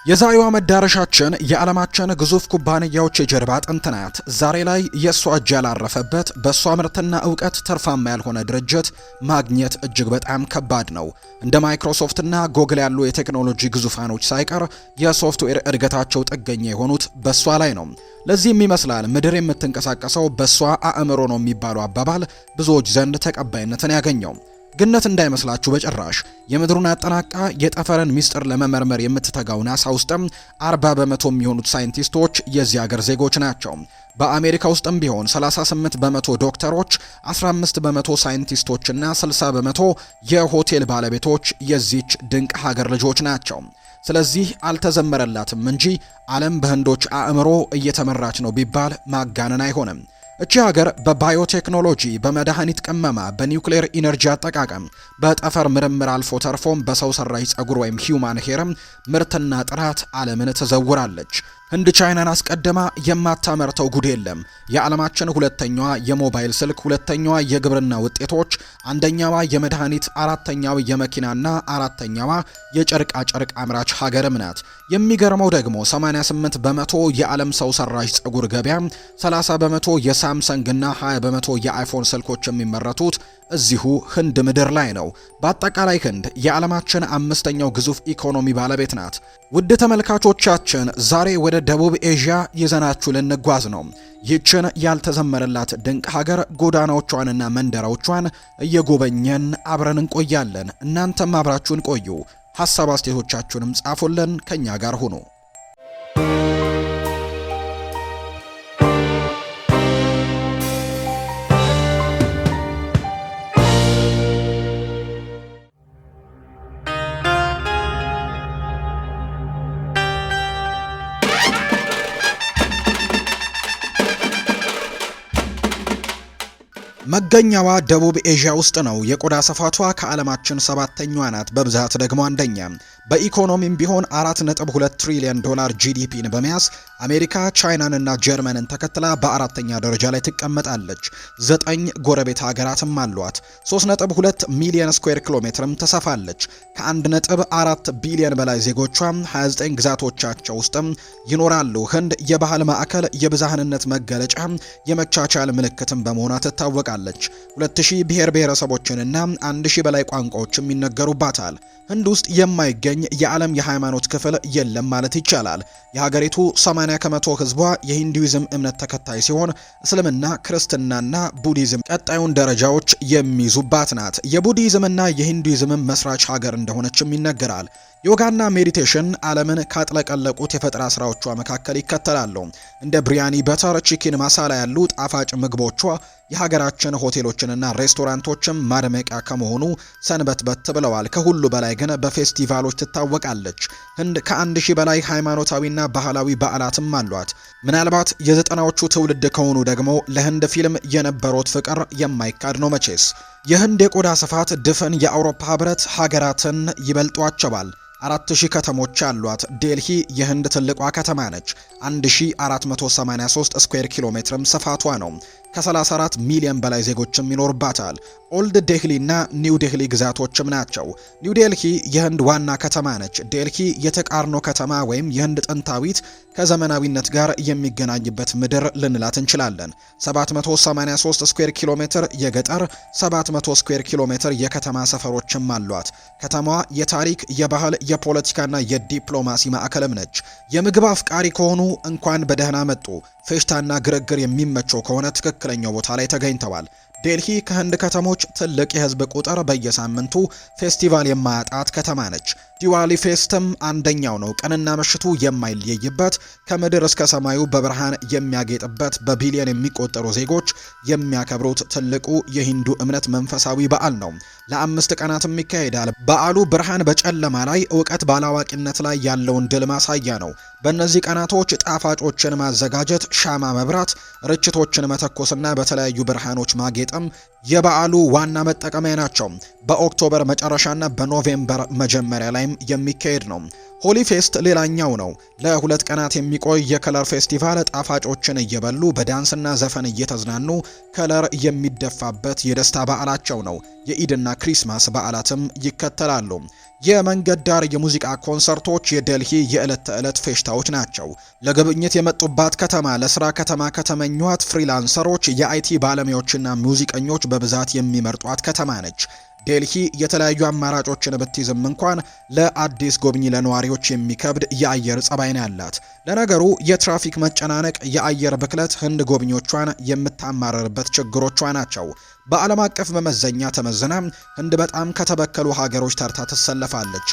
የዛሬዋ መዳረሻችን የዓለማችን ግዙፍ ኩባንያዎች የጀርባ አጥንት ናት። ዛሬ ላይ የእሷ እጅ ያላረፈበት፣ በእሷ ምርትና እውቀት ትርፋማ ያልሆነ ድርጅት ማግኘት እጅግ በጣም ከባድ ነው። እንደ ማይክሮሶፍትና ጎግል ያሉ የቴክኖሎጂ ግዙፋኖች ሳይቀር የሶፍትዌር እድገታቸው ጥገኛ የሆኑት በእሷ ላይ ነው። ለዚህም ይመስላል ምድር የምትንቀሳቀሰው በእሷ አእምሮ ነው የሚባለው አባባል ብዙዎች ዘንድ ተቀባይነትን ያገኘው። ግነት እንዳይመስላችሁ በጭራሽ። የምድሩን አጠናቃ የጠፈርን ሚስጥር ለመመርመር የምትተጋው ናሳ ውስጥም 40% የሚሆኑት ሳይንቲስቶች የዚህ ሀገር ዜጎች ናቸው። በአሜሪካ ውስጥም ቢሆን 38% ዶክተሮች፣ 15% ሳይንቲስቶችና 60% የሆቴል ባለቤቶች የዚች ድንቅ ሀገር ልጆች ናቸው። ስለዚህ አልተዘመረላትም እንጂ ዓለም በህንዶች አእምሮ እየተመራች ነው ቢባል ማጋነን አይሆንም። እቺ ሀገር በባዮቴክኖሎጂ፣ በመድኃኒት ቅመማ፣ በኒውክሌር energy አጠቃቀም፣ በጠፈር ምርምር አልፎ ተርፎም በሰው ሰራሽ ጸጉር ወይም human hair ም ምርትና ጥራት ዓለምን ትዘውራለች። ህንድ ቻይናን አስቀድማ የማታመርተው ጉድ የለም። የዓለማችን ሁለተኛዋ የሞባይል ስልክ፣ ሁለተኛዋ የግብርና ውጤቶች፣ አንደኛዋ የመድኃኒት፣ አራተኛው የመኪናና አራተኛዋ የጨርቃ ጨርቅ አምራች ሀገርም ናት። የሚገርመው ደግሞ 88% የዓለም ሰው ሰራሽ ጸጉር ገበያ፣ 30% የሳምሰንግና 20% የአይፎን ስልኮች የሚመረቱት እዚሁ ህንድ ምድር ላይ ነው። በአጠቃላይ ህንድ የዓለማችን አምስተኛው ግዙፍ ኢኮኖሚ ባለቤት ናት። ውድ ተመልካቾቻችን፣ ዛሬ ወደ ደቡብ ኤዥያ ይዘናችሁ ልንጓዝ ነው። ይህችን ያልተዘመረላት ድንቅ ሀገር ጎዳናዎቿንና መንደሮቿን እየጎበኘን አብረን እንቆያለን። እናንተም አብራችሁን ቆዩ። ሀሳብ አስተያየቶቻችሁንም ጻፉልን። ከኛ ጋር ሁኑ። መገኛዋ ደቡብ ኤዥያ ውስጥ ነው። የቆዳ ስፋቷ ከዓለማችን ሰባተኛዋ ናት፣ በብዛት ደግሞ አንደኛ። በኢኮኖሚም ቢሆን 4.2 ትሪሊዮን ዶላር GDP ን በመያዝ አሜሪካ፣ ቻይናንና ጀርመንን ተከትላ በአራተኛ ደረጃ ላይ ትቀመጣለች። ዘጠኝ ጎረቤት ሀገራትም አሏት። 3.2 ሚሊዮን ስኩዌር ኪሎ ሜትርም ትሰፋለች። ከ1.4 ቢሊዮን በላይ ዜጎቿ 29 ግዛቶቻቸው ውስጥም ይኖራሉ። ህንድ የባህል ማዕከል፣ የብዝሃነት መገለጫ፣ የመቻቻል ምልክትም በመሆኗ ትታወቃለች። 2000 ብሔር ብሔረሰቦችንና 1000 በላይ ቋንቋዎችም ይነገሩባታል። ህንድ ውስጥ የማይገኝ የዓለም የሃይማኖት ክፍል የለም ማለት ይቻላል። የሀገሪቱ 80% ህዝቧ የሂንዱይዝም እምነት ተከታይ ሲሆን እስልምና፣ ክርስትናና ቡዲዝም ቀጣዩን ደረጃዎች የሚይዙባት ናት። የቡዲዝምና የሂንዱይዝም መስራች ሀገር እንደሆነችም ይነገራል። ዮጋና meditation ዓለምን ካጥለቀለቁት የፈጠራ ስራዎቿ መካከል ይከተላሉ። እንደ biryani፣ butter chicken masala ያሉ ጣፋጭ ምግቦቿ የሀገራችን ሆቴሎችንና ሬስቶራንቶችም ማድመቂያ ከመሆኑ ሰንበትበት ብለዋል። ከሁሉ በላይ ግን በፌስቲቫሎች ትታወቃለች። ህንድ ከ1000 በላይ ሃይማኖታዊና ባህላዊ በዓላትም አሏት። ምናልባት የዘጠናዎቹ ትውልድ ከሆኑ ደግሞ ለህንድ ፊልም የነበሩት ፍቅር የማይካድ ነው። መቼስ የህንድ የቆዳ ስፋት ድፍን የአውሮፓ ህብረት ሀገራትን ይበልጧቸዋል። 4000 ከተሞች አሏት። ዴልሂ የህንድ ትልቋ ከተማ ነች። 1483 ስኩዌር ኪሎ ሜትርም ስፋቷ ነው። ከ34 ሚሊዮን በላይ ዜጎችም ይኖርባታል። ኦልድ ዴልሂ እና ኒው ዴልሂ ግዛቶችም ናቸው። ኒው ዴልሂ የህንድ ዋና ከተማ ነች። ዴልሂ የተቃርኖ ከተማ ወይም የህንድ ጥንታዊት ከዘመናዊነት ጋር የሚገናኝበት ምድር ልንላት እንችላለን። 783 ስኩዌር ኪሎ ሜትር የገጠር፣ 700 ስኩዌር ኪሎ ሜትር የከተማ ሰፈሮችም አሏት። ከተማዋ የታሪክ፣ የባህል፣ የፖለቲካና የዲፕሎማሲ ማዕከልም ነች። የምግብ አፍቃሪ ከሆኑ እንኳን በደህና መጡ። ፌሽታና ግርግር የሚመቸው ከሆነ ትክክለኛው ቦታ ላይ ተገኝተዋል። ዴልሂ ከህንድ ከተሞች ትልቅ የህዝብ ቁጥር በየሳምንቱ ፌስቲቫል የማያጣት ከተማ ነች። ዲዋሊ fest ም አንደኛው ነው። ቀንና ምሽቱ የማይለይበት፣ ከምድር እስከ ሰማዩ በብርሃን የሚያጌጥበት፣ በቢሊዮን የሚቆጠሩ ዜጎች የሚያከብሩት ትልቁ የሂንዱ እምነት መንፈሳዊ በዓል ነው። ለ5 ቀናትም ይካሄዳል። በዓሉ ብርሃን በጨለማ ላይ፣ እውቀት ባላዋቂነት ላይ ያለውን ድል ማሳያ ነው። በእነዚህ ቀናቶች ጣፋጮችን ማዘጋጀት፣ ሻማ መብራት፣ ርችቶችን መተኮስና በተለያዩ ብርሃኖች ማጌጥም የበዓሉ ዋና መጠቀሚያ ናቸው። በ October መጨረሻና በ November መጀመሪያ ላይ ላይም የሚካሄድ ነው። ሆሊ ፌስት ሌላኛው ነው። ለ2 ቀናት የሚቆይ የ color ፌስቲቫል ጣፋጮችን እየበሉ በዳንስና ዘፈን እየተዝናኑ color የሚደፋበት የደስታ በዓላቸው ነው። የኢድና ክሪስማስ በዓላትም ይከተላሉ። የመንገድ ዳር የሙዚቃ ኮንሰርቶች የደልሂ የዕለት ተዕለት ፌሽታዎች ናቸው። ለጉብኝት የመጡባት ከተማ ለስራ ከተማ ከተመኟት freelancer ኦች፣ የ IT ባለሙያዎችና ሙዚቀኞች በብዛት የሚመርጧት ከተማ ነች። ዴልሂ የተለያዩ አማራጮችን ብትይዝም እንኳን ለአዲስ ጎብኚ ለነዋሪዎች የሚከብድ የአየር ጸባይ ነው ያላት። ለነገሩ የትራፊክ መጨናነቅ፣ የአየር ብክለት ህንድ ጎብኚዎቿን የምታማረርበት ችግሮቿ ናቸው። በዓለም አቀፍ መመዘኛ ተመዝና ህንድ በጣም ከተበከሉ ሀገሮች ተርታ ትሰለፋለች።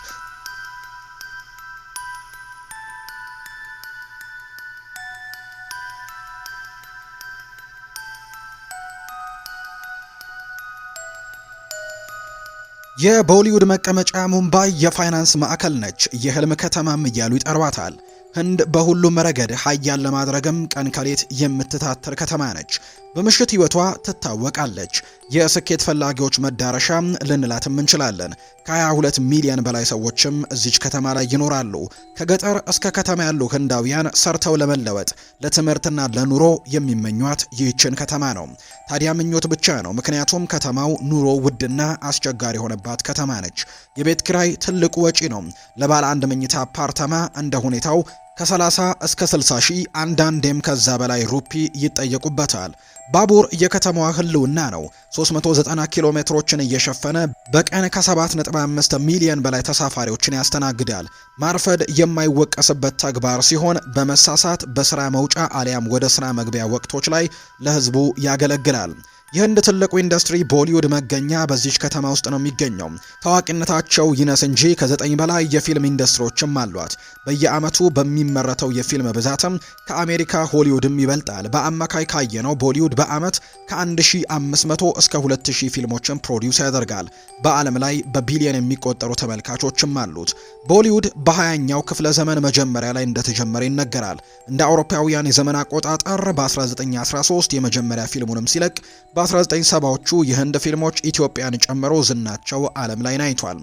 የቦሊውድ መቀመጫ ሙምባይ የፋይናንስ ማዕከል ነች። የህልም ከተማም እያሉ ይጠሯታል። ህንድ በሁሉም ረገድ ሀያል ለማድረግም ቀን ከሌት የምትታተር ከተማ ነች። በምሽት ህይወቷ ትታወቃለች። የስኬት ፈላጊዎች መዳረሻ ልንላትም እንችላለን። ከ22 ሚሊዮን በላይ ሰዎችም እዚች ከተማ ላይ ይኖራሉ። ከገጠር እስከ ከተማ ያሉ ህንዳውያን ሰርተው ለመለወጥ ለትምህርትና ለኑሮ የሚመኟት ይህችን ከተማ ነው። ታዲያ ምኞት ብቻ ነው። ምክንያቱም ከተማው ኑሮ ውድና አስቸጋሪ የሆነባት ከተማ ነች። የቤት ኪራይ ትልቁ ወጪ ነው። ለባለ አንድ መኝታ አፓርታማ እንደ ሁኔታው ከ30 እስከ 60 ሺህ አንዳንዴም ከዛ በላይ ሩፒ ይጠየቁበታል። ባቡር የከተማዋ ህልውና ነው። 390 ኪሎ ሜትሮችን እየሸፈነ በቀን ከ7.5 ሚሊዮን በላይ ተሳፋሪዎችን ያስተናግዳል። ማርፈድ የማይወቀስበት ተግባር ሲሆን በመሳሳት በስራ መውጫ አሊያም ወደ ስራ መግቢያ ወቅቶች ላይ ለህዝቡ ያገለግላል። የህንድ ትልቁ ኢንዱስትሪ ቦሊውድ መገኛ በዚች ከተማ ውስጥ ነው የሚገኘው። ታዋቂነታቸው ይነስ እንጂ ከ9 በላይ የፊልም ኢንዱስትሪዎችም አሏት። በየአመቱ በሚመረተው የፊልም ብዛትም ከአሜሪካ ሆሊውድም ይበልጣል። በአማካይ ካየነው ቦሊውድ በአመት ከ1500 እስከ 2000 ፊልሞችን produce ያደርጋል። በዓለም ላይ በቢሊየን የሚቆጠሩ ተመልካቾችም አሉት። ቦሊውድ በ20ኛው ክፍለ ዘመን መጀመሪያ ላይ እንደተጀመረ ይነገራል። እንደ አውሮፓውያን የዘመን አቆጣጠር በ1913 የመጀመሪያ ፊልሙንም ሲለቅ በ1970ዎቹ የህንድ ፊልሞች ኢትዮጵያን ጨምሮ ዝናቸው ዓለም ላይ ናይቷል።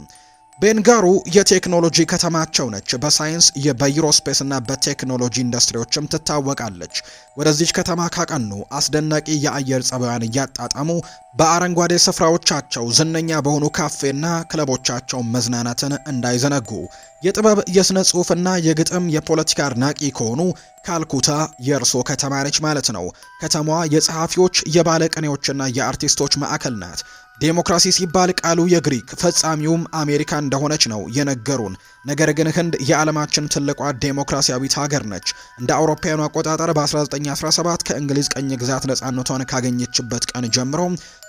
ቤንጋሩ የቴክኖሎጂ ከተማቸው ነች። በሳይንስ በ aerospace እና በቴክኖሎጂ ኢንዱስትሪዎችም ትታወቃለች። ወደዚች ከተማ ካቀኑ አስደናቂ የአየር ጸባዋን እያጣጣሙ በአረንጓዴ ስፍራዎቻቸው ዝነኛ በሆኑ ካፌና ክለቦቻቸው መዝናናትን እንዳይዘነጉ። የጥበብ የስነ ጽሑፍና የግጥም የፖለቲካ አድናቂ ከሆኑ ካልኩታ የእርሶ ከተማ ነች ማለት ነው። ከተማዋ የጸሐፊዎች የባለቅኔዎችና የአርቲስቶች ማዕከል ናት። ዴሞክራሲ ሲባል ቃሉ የግሪክ ፈጻሚውም አሜሪካ እንደሆነች ነው የነገሩን። ነገር ግን ህንድ የዓለማችን ትልቋ ዴሞክራሲያዊት ሀገር ነች። እንደ አውሮፓውያኑ አቆጣጠር በ1917 ከእንግሊዝ ቀኝ ግዛት ነፃነቷን ካገኘችበት ቀን ጀምሮ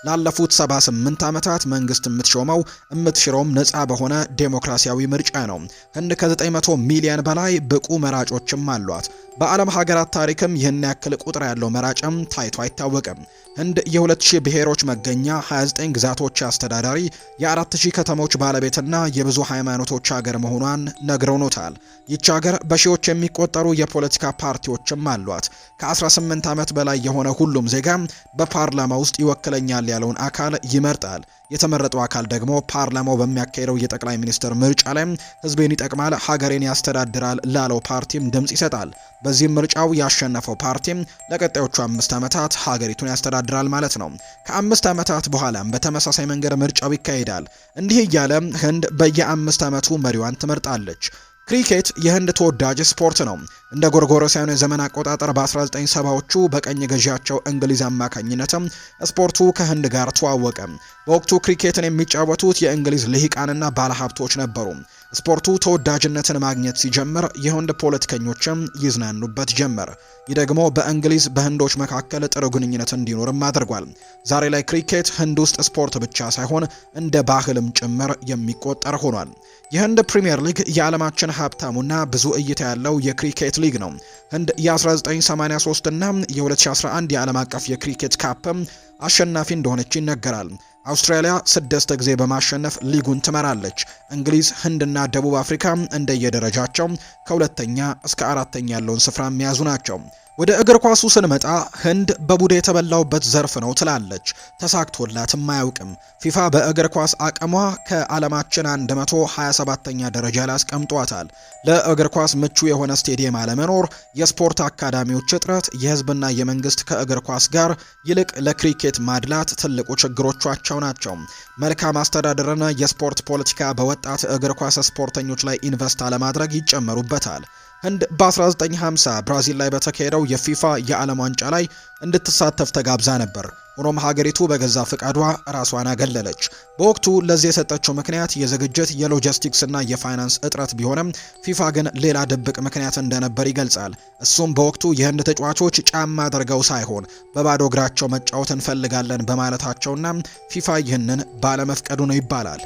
ላለፉት 78 ዓመታት መንግስት የምትሾመው የምትሽረውም ነፃ በሆነ ዴሞክራሲያዊ ምርጫ ነው። ህንድ ከ900 ሚሊዮን በላይ ብቁ መራጮችም አሏት። በዓለም ሀገራት ታሪክም ይህን ያክል ቁጥር ያለው መራጭም ታይቶ አይታወቅም። ህንድ የ2000 ብሔሮች መገኛ፣ 29 ግዛቶች አስተዳዳሪ፣ የ4000 ከተሞች ባለቤትና የብዙ ሃይማኖቶች ሀገር መሆኗን ነግረውኖታል። ይህች ሀገር በሺዎች የሚቆጠሩ የፖለቲካ ፓርቲዎችም አሏት። ከ18 ዓመት በላይ የሆነ ሁሉም ዜጋ በፓርላማ ውስጥ ይወክለኛል ያለውን አካል ይመርጣል። የተመረጠው አካል ደግሞ ፓርላማው በሚያካሄደው የጠቅላይ ሚኒስትር ምርጫ ላይ ህዝቤን ይጠቅማል፣ ሀገሬን ያስተዳድራል ላለው ፓርቲም ድምጽ ይሰጣል። በዚህም ምርጫው ያሸነፈው ፓርቲም ለቀጣዮቹ 5 ዓመታት ሀገሪቱን ያስተዳድራል ማለት ነው። ከ5 ዓመታት በኋላም በተመሳሳይ መንገድ ምርጫው ይካሄዳል። እንዲህ እያለ ህንድ በየ5 ዓመቱ መሪዋን ትመርጣለች። ክሪኬት የህንድ ተወዳጅ ስፖርት ነው። እንደ ጎርጎሮሳውያኑ የዘመን አቆጣጠር በ1970ዎቹ በቀኝ ገዢያቸው እንግሊዝ አማካኝነትም ስፖርቱ ከህንድ ጋር ተዋወቀ። በወቅቱ ክሪኬትን የሚጫወቱት የእንግሊዝ ልሂቃንና ባለሀብቶች ነበሩ። ስፖርቱ ተወዳጅነትን ማግኘት ሲጀምር የህንድ ፖለቲከኞችም ይዝናኑበት ጀመር። ይህ ደግሞ በእንግሊዝ በህንዶች መካከል ጥሩ ግንኙነት እንዲኖርም አድርጓል። ዛሬ ላይ ክሪኬት ህንድ ውስጥ ስፖርት ብቻ ሳይሆን እንደ ባህልም ጭምር የሚቆጠር ሆኗል። የህንድ ፕሪሚየር ሊግ የዓለማችን ሀብታሙና ብዙ እይታ ያለው የክሪኬት ሊግ ነው። ህንድ የ1983 እና የ2011 የዓለም አቀፍ የክሪኬት cup አሸናፊ እንደሆነች ይነገራል። አውስትራሊያ 6 ጊዜ በማሸነፍ ሊጉን ትመራለች። እንግሊዝ፣ ህንድና ደቡብ አፍሪካ እንደየደረጃቸው ከሁለተኛ እስከ አራተኛ ያለውን ስፍራ የሚያዙ ናቸው። ወደ እግር ኳሱ ስንመጣ ህንድ በቡዳ የተበላውበት ዘርፍ ነው ትላለች። ተሳክቶላትም አያውቅም። ፊፋ በእግር ኳስ አቅሟ ከዓለማችን 127ኛ ደረጃ ላይ አስቀምጧታል። ለእግር ኳስ ምቹ የሆነ ስቴዲየም አለመኖር፣ የስፖርት አካዳሚዎች እጥረት፣ የህዝብና የመንግስት ከእግር ኳስ ጋር ይልቅ ለክሪኬት ማድላት ትልቁ ችግሮቻቸው ናቸው። መልካም አስተዳደርና የስፖርት ፖለቲካ በወጣት እግር ኳስ ስፖርተኞች ላይ ኢንቨስት አለማድረግ ይጨመሩበታል። ህንድ በ1950 ብራዚል ላይ በተካሄደው የፊፋ የዓለም ዋንጫ ላይ እንድትሳተፍ ተጋብዛ ነበር። ሆኖም ሀገሪቱ በገዛ ፍቃዷ ራሷን አገለለች። በወቅቱ ለዚህ የሰጠችው ምክንያት የዝግጅት፣ የሎጂስቲክስና የፋይናንስ እጥረት ቢሆንም ፊፋ ግን ሌላ ድብቅ ምክንያት እንደነበር ይገልጻል። እሱም በወቅቱ የህንድ ተጫዋቾች ጫማ አድርገው ሳይሆን በባዶ እግራቸው መጫወት እንፈልጋለን በማለታቸውና ፊፋ ይህንን ባለመፍቀዱ ነው ይባላል።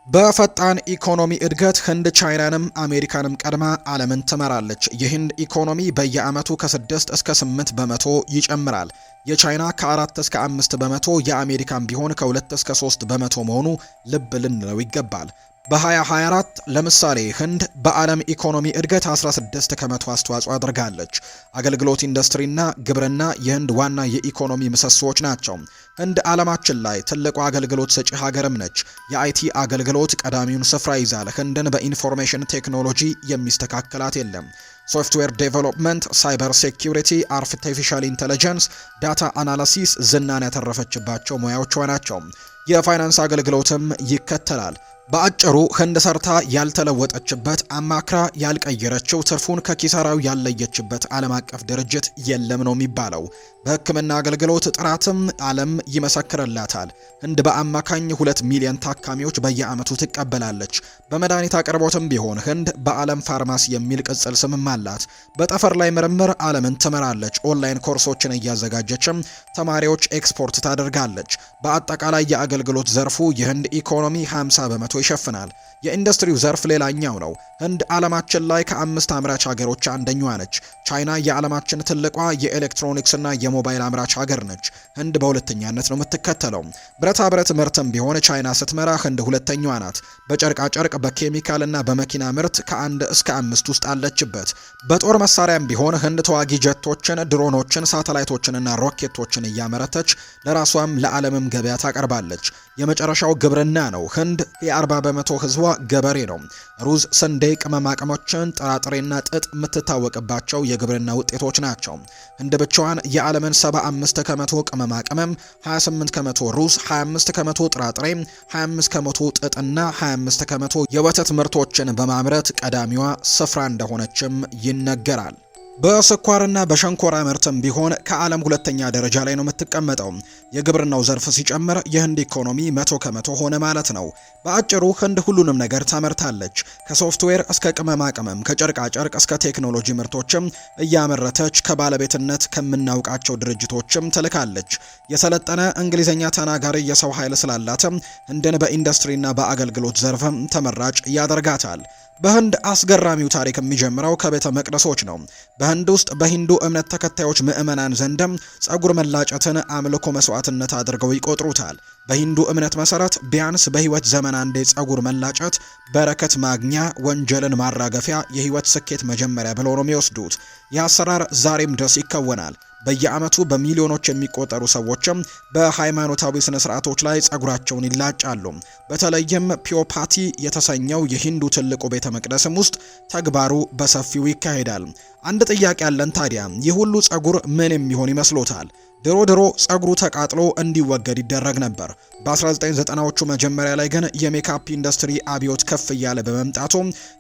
በፈጣን ኢኮኖሚ እድገት ህንድ ቻይናንም አሜሪካንም ቀድማ ዓለምን ትመራለች። የህንድ ኢኮኖሚ በየዓመቱ ከ6 እስከ 8% ይጨምራል። የቻይና ከ4 እስከ 5%፣ የአሜሪካን ቢሆን ከ2 እስከ 3% መሆኑ ልብ ልንለው ይገባል። በ2024 ለምሳሌ ህንድ በዓለም ኢኮኖሚ እድገት 16% አስተዋጽኦ አድርጋለች። አገልግሎት ኢንዱስትሪና ግብርና የህንድ ዋና የኢኮኖሚ ምሰሶዎች ናቸው። ህንድ ዓለማችን ላይ ትልቁ አገልግሎት ሰጪ ሀገርም ነች። የ IT አገልግሎት ቀዳሚውን ስፍራ ይዛል። ህንድን በ information technology የሚስተካከላት የለም። Software development፣ cyber security፣ artificial intelligence፣ data analysis ዝናን ያተረፈችባቸው ሙያዎቿ ናቸው። የፋይናንስ አገልግሎትም ይከተላል። በአጭሩ ህንድ ሰርታ ያልተለወጠችበት፣ አማክራ ያልቀየረችው፣ ትርፉን ከኪሳራው ያለየችበት ዓለም አቀፍ ድርጅት የለም ነው የሚባለው። በሕክምና አገልግሎት ጥራትም ዓለም ይመሰክርላታል። ህንድ በአማካኝ 2 ሚሊዮን ታካሚዎች በየዓመቱ ትቀበላለች። በመድኃኒት አቅርቦትም ቢሆን ህንድ በዓለም ፋርማሲ የሚል ቅጽል ስምም አላት። በጠፈር ላይ ምርምር ዓለምን ትመራለች። ኦንላይን ኮርሶችን እያዘጋጀችም ተማሪዎች ኤክስፖርት ታደርጋለች። በአጠቃላይ የአገልግሎት ዘርፉ የህንድ ኢኮኖሚ 50% ይሸፍናል። የኢንዱስትሪው ዘርፍ ሌላኛው ነው። ህንድ ዓለማችን ላይ ከአምስት አምራች ሀገሮች አንደኛዋ ነች። ቻይና የዓለማችን ትልቋ የኤሌክትሮኒክስና የሞባይል አምራች ሀገር ነች። ህንድ በሁለተኛነት ነው የምትከተለው። ብረታ ብረት ምርትም ቢሆን ቻይና ስትመራ ህንድ ሁለተኛዋ ናት። በጨርቃ ጨርቅ፣ በኬሚካልና በመኪና ምርት ከአንድ እስከ አምስት ውስጥ አለችበት። በጦር መሳሪያም ቢሆን ህንድ ተዋጊ ጀቶችን፣ ድሮኖችን፣ ሳተላይቶችንና ሮኬቶችን እያመረተች ለራሷም ለዓለምም ገበያ ታቀርባለች። የመጨረሻው ግብርና ነው። ህንድ የ40% ህዝቧ ገበሬ ነው። ሩዝ፣ ስንዴ፣ ቅመማ ቅመሞችን፣ ጥራጥሬና ጥጥ የምትታወቅባቸው የግብርና ውጤቶች ናቸው። ህንድ ብቻዋን የዓለምን 75% ቅመማ ቅመም፣ 28% ሩዝ፣ 25% ጥራጥሬ፣ 25% ጥጥና 25% የወተት ምርቶችን በማምረት ቀዳሚዋ ስፍራ እንደሆነችም ይነገራል። በስኳርና በሸንኮራ ምርትም ቢሆን ከዓለም ሁለተኛ ደረጃ ላይ ነው የምትቀመጠው። የግብርናው ዘርፍ ሲጨምር የህንድ ኢኮኖሚ 100% ሆነ ማለት ነው። በአጭሩ ህንድ ሁሉንም ነገር ታመርታለች። ከሶፍትዌር እስከ ቅመማ ቅመም፣ ከጨርቃ ጨርቅ እስከ ቴክኖሎጂ ምርቶችም እያመረተች ከባለቤትነት ከምናውቃቸው ድርጅቶችም ትልካለች። የሰለጠነ እንግሊዝኛ ተናጋሪ የሰው ኃይል ስላላትም ህንድን በኢንዱስትሪና በአገልግሎት ዘርፍም ተመራጭ ያደርጋታል። በህንድ አስገራሚው ታሪክ የሚጀምረው ከቤተ መቅደሶች ነው። በህንድ ውስጥ በሂንዱ እምነት ተከታዮች ምዕመናን ዘንድም ጸጉር መላጨትን አምልኮ መስዋዕትነት አድርገው ይቆጥሩታል። በሂንዱ እምነት መሰረት ቢያንስ በህይወት ዘመን አንዴ ጸጉር መላጨት በረከት ማግኛ፣ ወንጀልን ማራገፊያ፣ የህይወት ስኬት መጀመሪያ ብለው ነው የሚወስዱት። ይህ አሰራር ዛሬም ድረስ ይከወናል። በየዓመቱ በሚሊዮኖች የሚቆጠሩ ሰዎችም በሃይማኖታዊ ስነ ስርዓቶች ላይ ጸጉራቸውን ይላጫሉ። በተለይም ፒዮፓቲ የተሰኘው የሂንዱ ትልቁ ቤተ መቅደስም ውስጥ ተግባሩ በሰፊው ይካሄዳል። አንድ ጥያቄ ያለን ታዲያ፣ ይህ ሁሉ ጸጉር ምን የሚሆን ይመስሎታል? ድሮ ድሮ ጸጉሩ ተቃጥሎ እንዲወገድ ይደረግ ነበር። በ1990ዎቹ መጀመሪያ ላይ ግን የሜካፕ ኢንዱስትሪ አብዮት ከፍ እያለ በመምጣቱ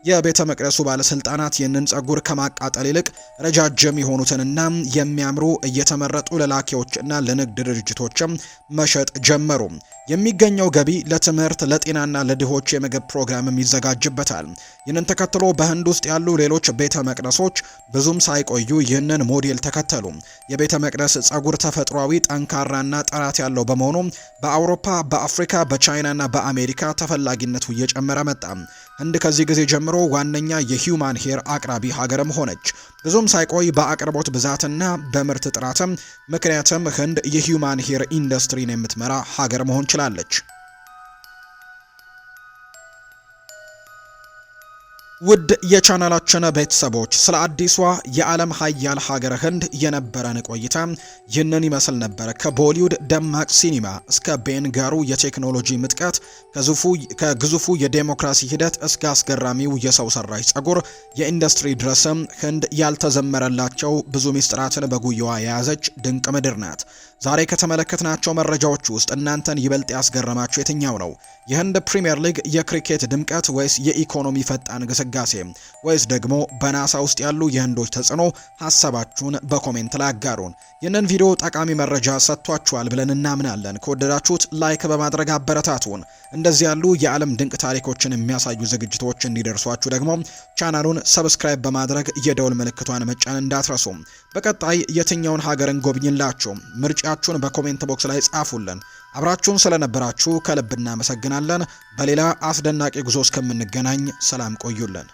የቤተ መቅደሱ ባለስልጣናት ይህንን ጸጉር ከማቃጠል ይልቅ ረጃጅም የሆኑትንና የሚያምሩ እየተመረጡ ለላኪዎችና ለንግድ ድርጅቶችም መሸጥ ጀመሩ። የሚገኘው ገቢ ለትምህርት፣ ለጤናና ለድሆች የምግብ ፕሮግራምም ይዘጋጅበታል። ይህንን ተከትሎ በህንድ ውስጥ ያሉ ሌሎች ቤተ መቅደሶች ብዙም ሳይቆዩ ይህንን ሞዴል ተከተሉ። የቤተ መቅደስ ጸጉር ተፈጥሯዊ፣ ጠንካራና ጥራት ያለው በመሆኑ በአውሮፓ፣ በአፍሪካ፣ በቻይናና በአሜሪካ ተፈላጊነቱ እየጨመረ መጣ። ህንድ ከዚህ ጊዜ ጀምሮ ዋነኛ የ human hair አቅራቢ ሀገርም ሆነች። ብዙም ሳይቆይ በአቅርቦት ብዛትና በምርት ጥራትም ምክንያትም ህንድ የ human hair ኢንዱስትሪን የምትመራ ሀገር መሆን ችላለች። ውድ የቻናላችን ቤተሰቦች፣ ስለ አዲሷ የዓለም ሀያል ሀገር ህንድ የነበረን ቆይታ ይህንን ይመስል ነበር። ከቦሊውድ ደማቅ ሲኒማ እስከ ቤንጋሩ የቴክኖሎጂ ምጥቀት፣ ከግዙፉ የዴሞክራሲ ሂደት እስከ አስገራሚው የሰው ሰራሽ ጸጉር የኢንዱስትሪ ድረስም ህንድ ያልተዘመረላቸው ብዙ ሚስጥራትን በጉያዋ የያዘች ድንቅ ምድር ናት። ዛሬ ከተመለከትናቸው መረጃዎች ውስጥ እናንተን ይበልጥ ያስገረማችሁ የትኛው ነው? የህንድ ፕሪምየር ሊግ የክሪኬት ድምቀት ወይስ የኢኮኖሚ ፈጣን ግስጋሴ ወይስ ደግሞ በናሳ ውስጥ ያሉ የህንዶች ተጽዕኖ? ሀሳባችሁን በ comment ላይ አጋሩን። ይህንን ቪዲዮ ጠቃሚ መረጃ ሰጥቷችኋል ብለን እናምናለን። ከወደዳችሁት like በማድረግ አበረታቱን። እንደዚህ ያሉ የዓለም ድንቅ ታሪኮችን የሚያሳዩ ዝግጅቶች እንዲደርሷችሁ ደግሞ ቻናሉን subscribe በማድረግ የደውል ምልክቷን መጫን እንዳትረሱ። በቀጣይ የትኛውን ሀገር እንጎብኝላችሁ? ምርጫችሁን በ comment box ላይ ጻፉልን። አብራችሁን ስለነበራችሁ ከልብ እናመሰግናለን። በሌላ አስደናቂ ጉዞ እስከምንገናኝ ሰላም ቆዩልን።